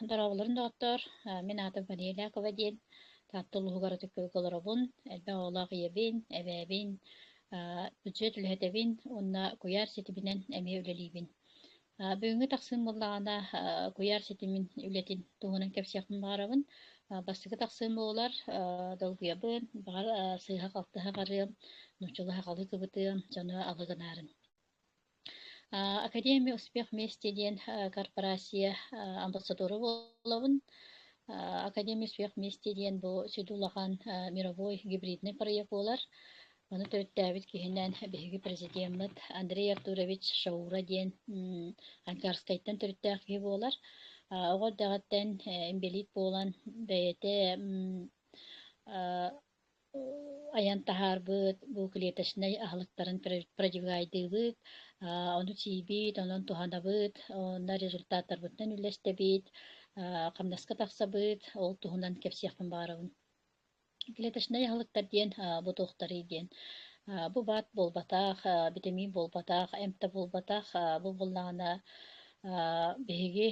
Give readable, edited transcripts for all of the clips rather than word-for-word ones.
Дорооболорун доҕоттоор, мин аатым Мария Лякова диэн, Таатта улууһугар Ытык Күөлгэ олоробун, элбэх оҕолоох ийэбин, эбээбин, бюджет үлэһитэбин уонна куйаар ситиминэн эмиэ үлэлиибин. Бүгүҥҥү тахсыым буоллаҕына, куйаар ситимин үлэтин туһунан кэпсиэхпин баҕарабын. Бастакы тахсыым буолар, долгуйабын, баҕар сыыһа-халтыһа барыам, нууччалыы сахалыы кыбытыам, дьону алы гынаарын. Академия «Успех вместе» диэн корпорация амбассадора буолабын. Академия «Успех вместе» диэн бу сүдү улахан мировой гибридный проект буолар. Ону төрүттээбит киһинэн биһиги президеммит Андрей Артурович Шаура диэн Ангарскайтан төрүттээх киһи буолар. Оҕо эрдэҕиттэн инбэлиит буолан бэйэтэ айан таһаарбыт бу клеточнай аһылыктарын продвигайдыыбыт, ону сиибит, онон туһанабыт, онно результаттарбытынан үллэстэбит, хамнаска тахсабыт, ол туһунан кэпсиэхпин баҕарабын. Клеточнай аһылыктар диэн бу туохтарый диэн бу баат буолбатах, битэмиин буолбатах, эмп да буолбатах, бу буоллаҕына биһиги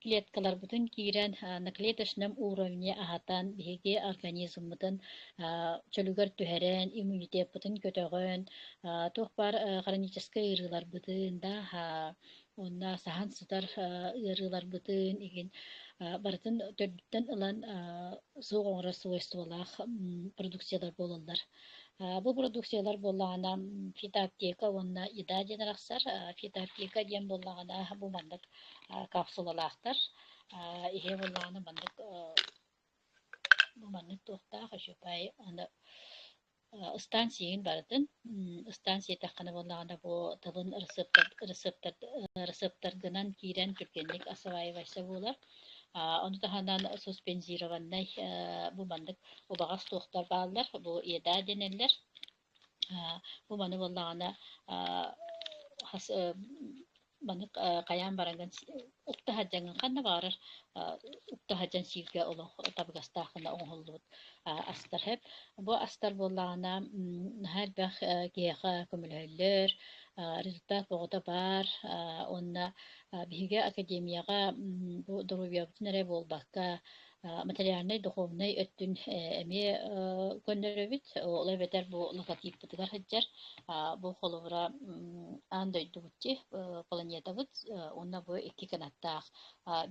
клеткаларбытын киирэн на клеточном уровне аһатан биһиги организммытын чөлүгэр түһэрэн, иммунитеппытын көтөҕөн, туох баар хроническай ыарыыларбытын да уонна саһан сытар ыарыыларбытын игин барытын төрдүттэн ылан суох оҥорор свойстволаах продукциялар буолаллар. Бу продукциялар буоллаҕына фитоаптека уонна еда диэн арахсар. Фитоаптека диэн буоллаҕына бу маннык капсулалаахтар. Иһэ буоллаҕына маннык бу маннык туохтаах үчүгэй аны ыстаан сиигин барытын ыстаан сиэтэххинэ буоллаҕына бу тылын ырысыаптаргынан киирэн түргэнник осваивайся буолар. Ону таһынан суспензированнай бу маннык убаҕас туохтар бааллар, бу еда дэнэллэр. Бу маны буоллаҕына хас маннык хайаан бараҥҥын укта сылдьаҥҥын ханна баҕарар укта сылдьан сииргэ олох табыгастаах гына оҥоһуллубут астар сөп. Бу астар буоллаҕына наһаа элбэх киһиэхэ көмөлөһөллөр, результат оҕото баар уонна биһиги академияҕа бу доруобуйабытын эрэ буолбакка материальнай, духовнай өттүн эмиэ көннөрөбүт. Ол эбэтэр бу логотиппытыгар сылдьар. Бу холобура аан дойдубут планетабыт уонна бу икки кынаттаах.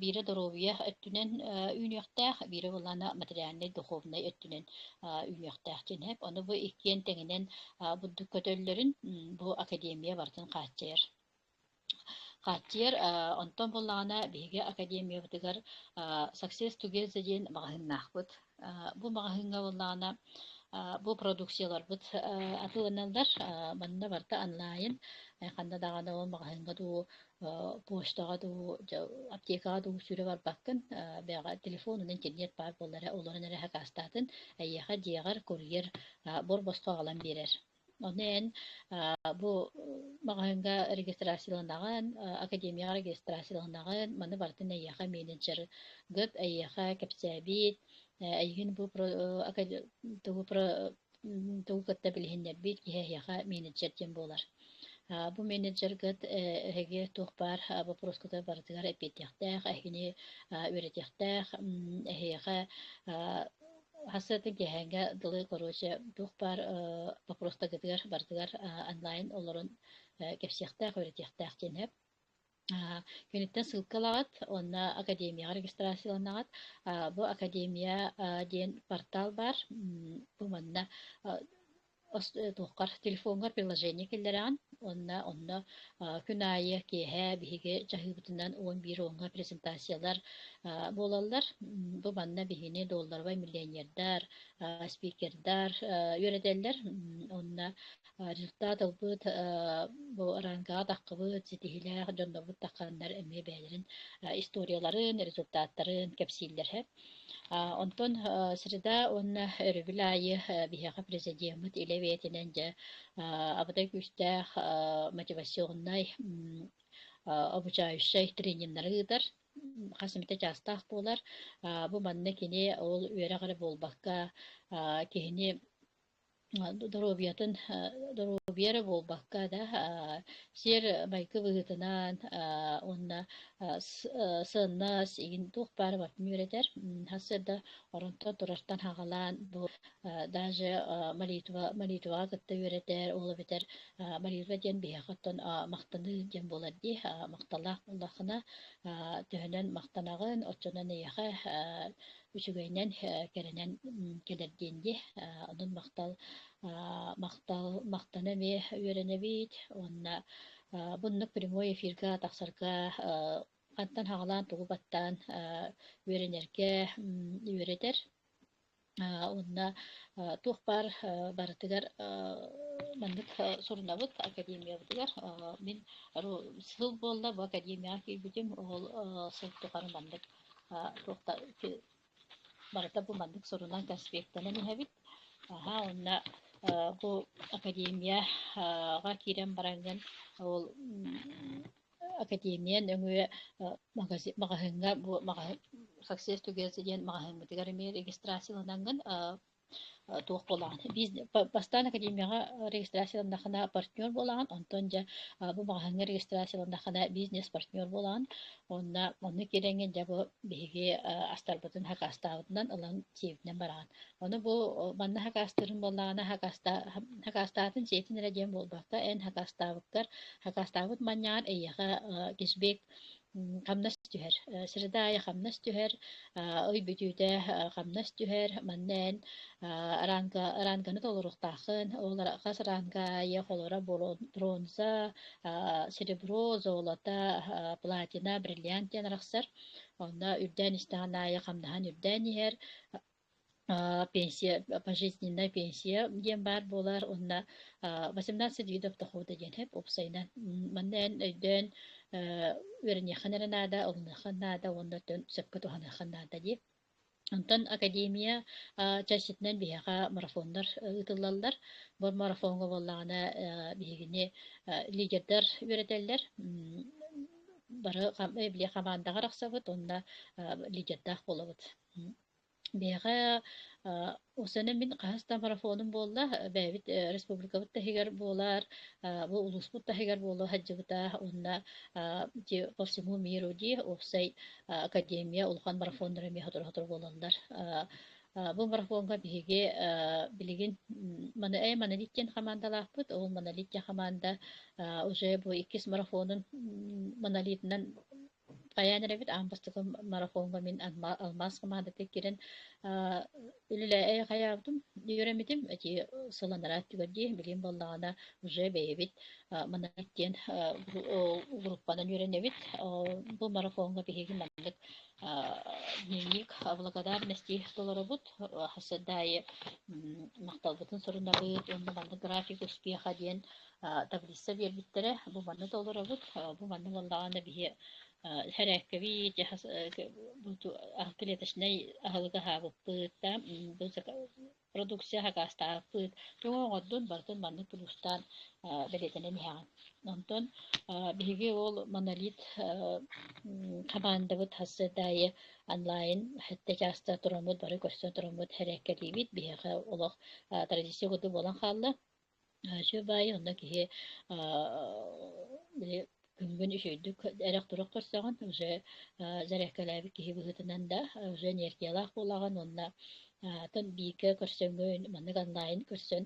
Биирэ доруобуйа өттүнэн үүнүөхтээх, биирэ буоллаҕына материальнай, духовнай өттүнэн үүнүөхтээх диэн. Ону бу иккиэн тэҥинэн бурдук көтөллөрүн бу академия барытын хааччыйар. Хааччыйар, онтон буоллаҕына биһиги академиябытыгар Success Together диэн маҕаһыыннаахпыт. Бу маҕаһыыҥҥа буоллаҕына бу продукцияларбыт атыыланаллар. Манна барыта онлайн, ханна даҕаны ол маҕаһыыҥҥа дуу, почтаҕа дуу, аптекаҕа дуу сүүрэ барбаккын. Бэйэҕэ телефон уонна интернет баар буолла эрэ, олорон эрэ сакаастаатын, эйиэхэ дьиэҕэр курьер бор-босхо аҕалан биэрэр. Ону эн бу маҕаһыыҥҥа регистрацияланаҕын, академияҕа регистрацияланаҕын, маны барытын эйиэхэ менеджергыт эйиэхэ кэпсээбит, эйигин бу тугу тугу кытта билиһиннэрбит киһи эһиэхэ менеджер диэн буолар. Бу менеджергыт эһиги туох баар боппуруоскутугар барытыгар эппиэттиэхтээх, эһигини үөрэтиэхтээх, эһиэхэ Хассыатын киэһээҥҥэ дылы короче туох баар вопростаргытыгар барытыгар онлайн олорон кэпсиэхтээх, үөрэтиэхтээх диэн сөп. Киниттэн ссылка ылаҕыт уонна академияҕа регистрацияланаҕыт. Бу академия диэн портал баар. Бу манна туоххар телефоҥҥар приложение киллэрэҕин уонна онно күн аайы киэһэ биһиги чаһыыбытынан 11 уоҥҥа презентациялар буолаллар. Бу манна биһини долларовай миллионердар, спикердар үөрэтэллэр. Онно результат ылбыт бу рангаҕа таххыбыт ситиһиилээх дьоннорбут тахханнар эмиэ бэйэлэрин историяларын, результаттарын кэпсииллэр. Онтон среда уонна өрөбүл аайы биһиэхэ президеммит илэ бэйэтинэн дьэ абытай күүстээх мотивационнай обучающай трениннары ыытар. Хас эмитэ чаастаах буолар. Бу манна кини ол үөрэх эрэ буолбакка киһини. Доруобуйатын доруобуйа эрэ буолбакка да сиэр майгы быһыытынан уонна сыаннас игин туох баар барытын үөрэтэр. Сарсыарда оронтон турартан хаҕалаан бу даже молитва молитваҕа кытта үөрэтэр, ол эбэтэр молитва диэн биһиэхэ оттон махтаныы диэн буолар дии. Махталлаах буоллаххына төһөнөн махтанаҕын, оччонон эйиэхэ үчүгэйинэн кэрэнэн кэлэр диэн дии. Онон махтал махтал махтана эмиэ үөрэнэбит уонна бу оннук прямой эфирга тахсарга хантан хаҕалаан тугу баттаан үөрэнэргэ үөрэтэр. Уонна туох баар барытыгар маннык сурунабыт академиябытыгар. Мин сыл буолла бу академияҕа киирбитим, ол сыл тухары маннык туох да барыта бу маннык сурунан конспектанан иһэбит. Аһаа уонна бу академияҕа киирэн бараҥҥын ол академия нөҥүө маҕаһыыҥҥа бу Success Together диэн маҕаһыыммытыгар эмиэ регистрацияланаҥҥын туох буолаҕын бастаан академияҕа регистрацияланнаххына партнер буолаҕын, онтон дьэ бу маҕаһыыҥҥа регистрацияланнаххына бизнес-партнер буолаҕын. Уонна онно киирэҥҥин дьэ бу биһиги астарбытын хакаастаабытынан ылан сиэбитинэн бараҕын. Ону бу манна хакаастыырын буоллаҕына хакаастаатын сиэтин эрэ диэн буолбакка, эн хакаастаабыккар хакаастаабыт манньаҕар эйиэхэ кэшбэк хамнас түһэр. Среда аайы хамнас түһэр, ый бүтүүтэ хамнас түһэр. Манна эн ранга, ранганы толоруохтааххын. Ол хас ранга аайы холоро бронза, серебро, золото, платина, бриллиант диэн арахсар. Онно үрдээн истэҕин аайы хамнаһан үрдээн иһэр. Пенсия, пожизненная пенсия диэн баар буолар уонна 18 видов дохода диэн сөп уопсайынан. Манна эн өйдөөн үөрэниэххин эрэ наада, ылыныаххын наада уонна сөпкө туһаныаххын наада дии. Онтон академия чэрчитинэн биһиэхэ марафоннар ыытыллаллар. Бу марафоҥҥа буоллаҕына биһигини лидердэр үөрэтэллэр. Бары били хамаандаҕа арахсабыт уонна лидердээх буолабыт. Биһиэхэ осенен мин хаһыс да марафонум буолла, бэйэбит республикабыт таһыгар буолар, бу улууспут таһыгар буола сылдьыбыта уонна ити по всему миру дии уопсай академия улахан марафоннара эмиэ сотору-сотору буолаллар. Бу марафоҥҥа биһиги билигин Монолит диэн хамаандалаахпыт, ол Монолит диэн хамаанда уже бу иккис марафонун Монолитынан хайаан эрэбит аан бастакы марафоҥҥа мин алмаас хамаандатыгар киирэн үлэлээ хайаабытым үөрэммитим эти сыл анараа өттүгэр дии билигин буоллаҕына уже бэйэбит маннык диэн группанан үөрэнэбит. Бу марафоҥҥа биһиги маннык дневник благодарности толоробут, хас да аайы махталбытын сурунабыт уонна маннык график успеха диэн таблица биэрбиттэрэ. Бу манны толоробут. Бу манны буоллаҕына биһи сэрээккэбит, клеточнай аһылыгы аһаабыппыт да, продукция сакаастаабыппыт. Тугу оҥордун барытын маннык плюстаан бэлиэтэнэн иһэҕин. Онтон биһиги ол монолит хамаандабыт хасса аайы онлайн сэттэ чааста тураммыт бары көрсөн тураммыт сэрээккэлиибит. Биһиэхэ олох традиция курдук буолан хаалла. Үчүгэй баайы онно киһи били күҥҥүн үчүгэйдик эрэх-турах көрсөҕүн, уже зарядкалаабыт киһи быһыытынан да уже энергиялаах буолаҕын уонна атын бииргэ көрсөҥҥүн маннык онлайн көрсөн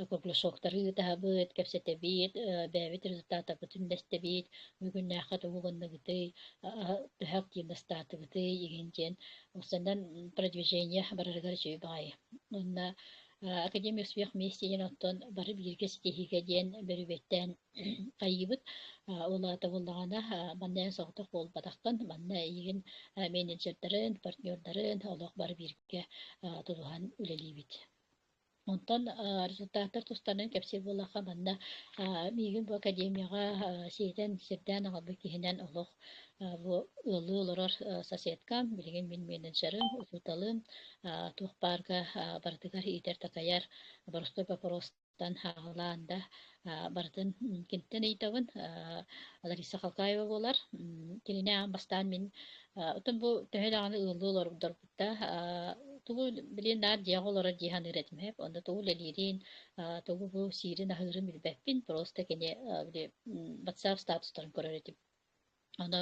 кругляшоктары ыытаһабыт, кэпсэтэбит, бэйэбит результаттарбытын үллэстэбит, бүгүннээххэ тугу гынныбытый, төһө активностаатыбытый игин диэн уопсайынан продвижение барарыгар үчүгэй баҕайы. Уонна Академия успех вместе диэн оттон бары бииргэ ситиһиигэ диэн бөрүбүөттээн хайыыбыт. Ол аата буоллаҕына, манна эн соҕотох буолбатаххын, манна эйигин менеджердарын, партнердарын олох бары бииргэ тутуһан үлэлиибит. Онтон результаттар тустарынан кэпсиир буоллахха, манна миигин бу академияҕа сиэтэн, сирдээн аҕалбыт киһинэн олох бу ыаллыы олорор соседкам, билигин мин менеджерым, учууталым, туох баарга барытыгар иитэр-такайар боростуой боппуруостан аҕалаан да барытын киниттэн ыйытабын. Лариса Халкаева буолар. Кинини аан бастаан мин оттон бу төһө даҕаны ыаллыы олордорбут да. Тугу билин наар дьиэҕэ олорор дии саныыр этим һээп. Онно тугу үлэлиирин, тугу бу сиирин-аһыырын билбэппин. Просто кини били WhatsApp статустарын көрөр этим. Ону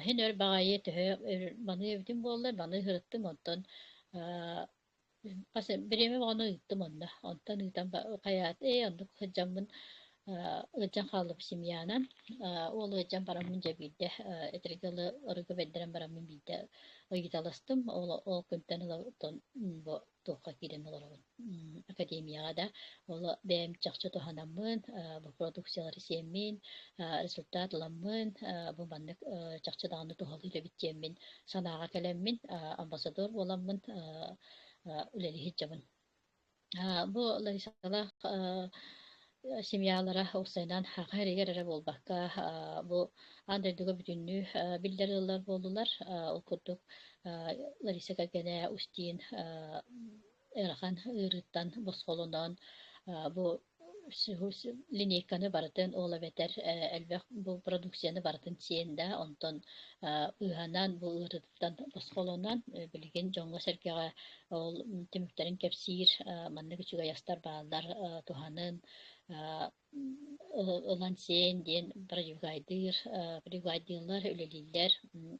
син өр баҕайы төһө маныы эбитим буоллар, маныы сырыттым, онтон хас бириэмэ бөҕөнү ыыттым онно. Онтон ыытан хайаат, ээ оннук сылдьаммын ыалдьан хааллым семьянан. Ол ыалдьан бараммын дьэ биирдэ этэргэ дылы ырыгы бэрдэрэн бараммын биирдэ ыйыталастым. Ол күнтэн ыла бу туохха киирэн олоробун академияҕа да ол бэйэм чахчы туһанаммын бу продукциялары сиэммин результат ыламмын бу маннык чахчы даҕаны туһалыыр эбит диэммин санааҕа кэлэммин амбассадор буоламмын үлэлии сылдьабын. Бу Ларисалаах семьялара уопсайынан саха эригэр эрэ буолбакка бу аан дойдуга бүтүннүү биллэр ыаллар буоллулар. Ол курдук Лариса кэргэнэ Устин ыарахан ыарыыттан босхолонон бу линейканы барытын ол эбэтэр элбэх бу продукцияны барытын сиэн да онтон ыыһанан бу ыарыыттан босхолонон билигин дьоҥҥо-сэргэҕэ ол түмүктэрин кэпсиир маннык үчүгэй астар бааллар туһанын ылан сиэн диэн продвигайдыыр продвигайдыыллар үлэлииллэр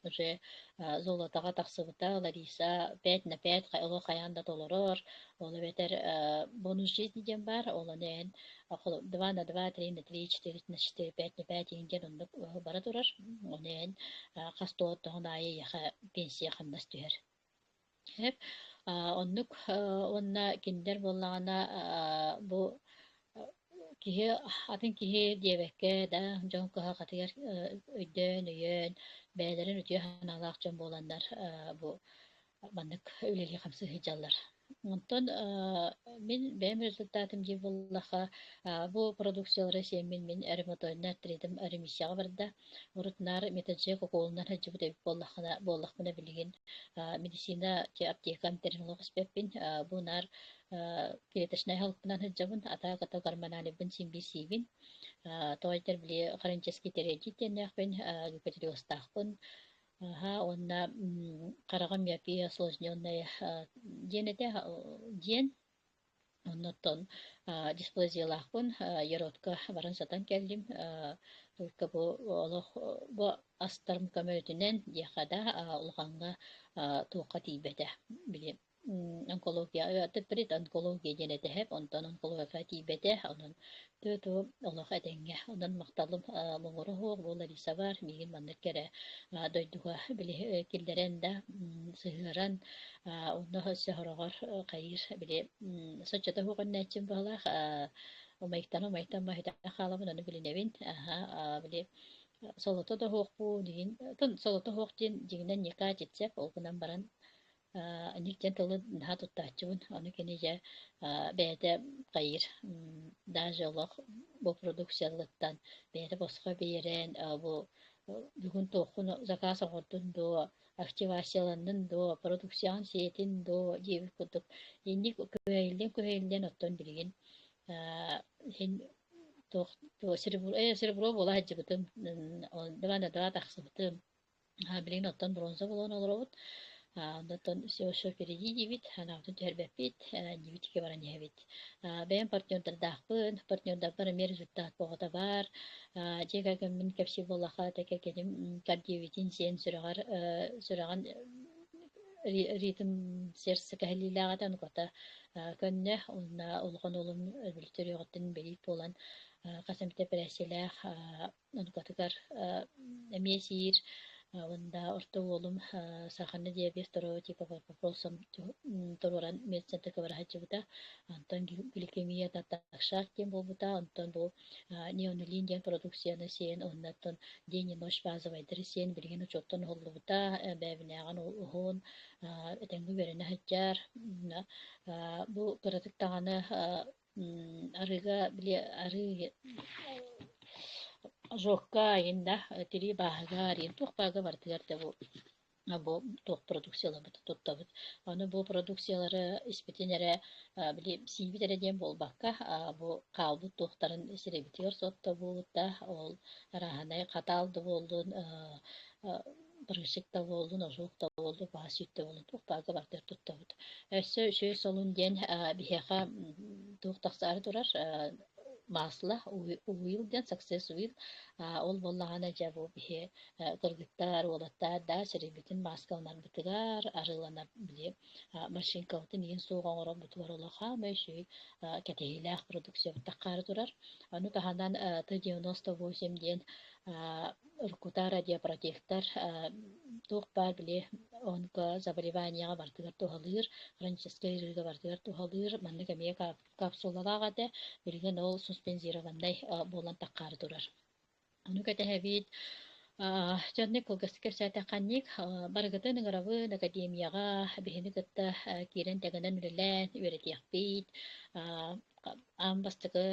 уже золотоҕа тахсыбыта Лариса пять на пять оҕо хайаан да толорор ол эбэтэр бонус жизни диэн баар ол ону эн два на два три на три четыре на четыре пять на пять диэн оннук бара турар ону эн хас тоҕоттоҕун аайы эйиэхэ пенсия хамнас түһэр. Сөп. Оннук уонна кинилэр буоллаҕына бу киһи атын киһи диэбэккэ да дьон кыһалҕатыгар өйдөөн, өйөөн, бэйэлэрин үтүө санаалаах дьон буоланнар бу маннык үлэлии-хамсыы сылдьаллар. Онтон мин бэйэм результатым диир буоллахха, бу продукциялары сиэммин мин ревматоиднай артритым ремиссияҕа барда. Урут наар метаджек укуолунан сылдьыбыт эбит буоллаххына, буоллахпына билигин медицина аптека эмтэрин олох испэппин. Бу наар клеточнай аһылыкпынан сылдьабын, атаак-ата гормоналибын син биир сиибин. Тоҕо этэр били хронический тириэрдии диэннээхпин, гипотиреозтаахпын. Аһа уонна хараҕым миопия осложненная диэн этэ диэн оннуттан дисплазиялаахпын еротка баран сатан кэллим только бу олох бу астарым көмөтүнэн диэххэ да улахаҥҥа туохха тиийбэтэ били онкология предонкология диэн этэһэп онтон онкологияҕа тиийбэтэ онон ту олох этэҥҥэ онон махталым муҥура суох бу Лариса бар миигин маннык кэрэ дойдуга били киллэрэн да сыһыаран онно өссө сороҕор хайыыр били соччото суох өннөөччүм баһылаах умайыктан умайыктан маһыта хаалабын ону билинэбин аха били солото да суохпун диин солото суох диэн дьиҥинэн никаатицеп ол гынан баран Аньык диэн тылы наһаа туттааччыбын. Ону кини дьэ бэйэтэ хайыыр даже олох бу продукциялыттан бэйэтэ босхо биэрэн бу бүгүн туоххун заказ оҥордун дуо, активацияланнын дуо, продукцияҕын сиэтин дуо диэбит курдук инник күһэйиллэн-күһэйиллэн оттон билигин син туох серебро, серебро буола сылдьыбытым, два на два тахсыбытым. Билигин оттон бронза буолан олоробут. Онтон все все впереди диибит, анаабытын түһэрбэппит, диибитигэ баран иһэбит. Бэйэм партнердардаахпын, партнердарбар эмиэ результат бөҕөтө баар. Дьиэ кэргэммин кэпсиир буоллахха, кэргэним кардиовитин сиэн сүрэҕэр сүрэҕин ритм сердце кэһиллиилээх этэ, онуката көннө уонна улахан уолум төрүөҕүттэн инбэлиит буолан хас эмит эпэрээссийэлээх онукатыгар эмиэ сиир уонна орто уолум сахарный диабет второго типа вопросом туруоран медцентрга бара сылдьыбыта. Онтон гликемия наташак диэн буолбута. Онтон бу неонулин диэн продукцияны сиэн уонна день и ночь базовайдары сиэн билигин учуоттан уһуллубута. Бэйэбинээҕин уһун этэҥҥэ үөрэнэ сылдьар. Бу кыратык даҕаны арыыга били арыы ожогка айында тирии бааһыгар иин туох баага барытыгар да бу туох продукцияларбыт туттабыт. Аны бу продукциялары испитин эрэ били сиибит эрэ диэн буолбакка бу хаалбыт туохтарын сирэйбитигэр соттобут да ол арааһынай хатаал да буоллун. Прыщик да буоллун, ожог да буоллун, баһа сүүт да буоллун, туох баарга барытыгар туттабыт. Өссө үчүгэй солун диэн биһиэхэ туох тахсаары турар масло уил диэн success уил ол буоллаҕына дьэ бу биһи кыргыттар, уолаттар да сирэйбитин мааскаланарбытыгар, арыыланар били машинкабытын иин суох оҥорорбутугар улахан үчүгэй кэтэһиилээх продукциябыт таххаары турар. Ону таһынан Т-98 диэн уруккута радиопротектор туох баар били онко заболеванияҕа барытыгар туһалыыр, хроническай ыарыыга барытыгар туһалыыр, маннык эмиэ капсулалаах этэ, билигин ол суспензированнай буолан таххаары турар. Ону кэтэһэбит. Дьоннук кылгастык кэпсээтэххинник, барыгытын ыҥырабын академияҕа биһини кытта киирэн тэҥинэн үлэлээн үөрэтиэхпит. Аан бастакы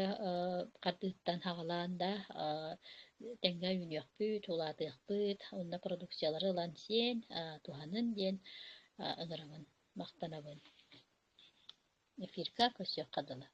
хардыыттан саҕалаан да тэҥҥэ үүнүөхпүт, улаатыахпыт, уонна продукциялары ылан сиэн, туһанын диэн ыҥырабын, махтанабын. Эфирга көрсүөххэ дылы.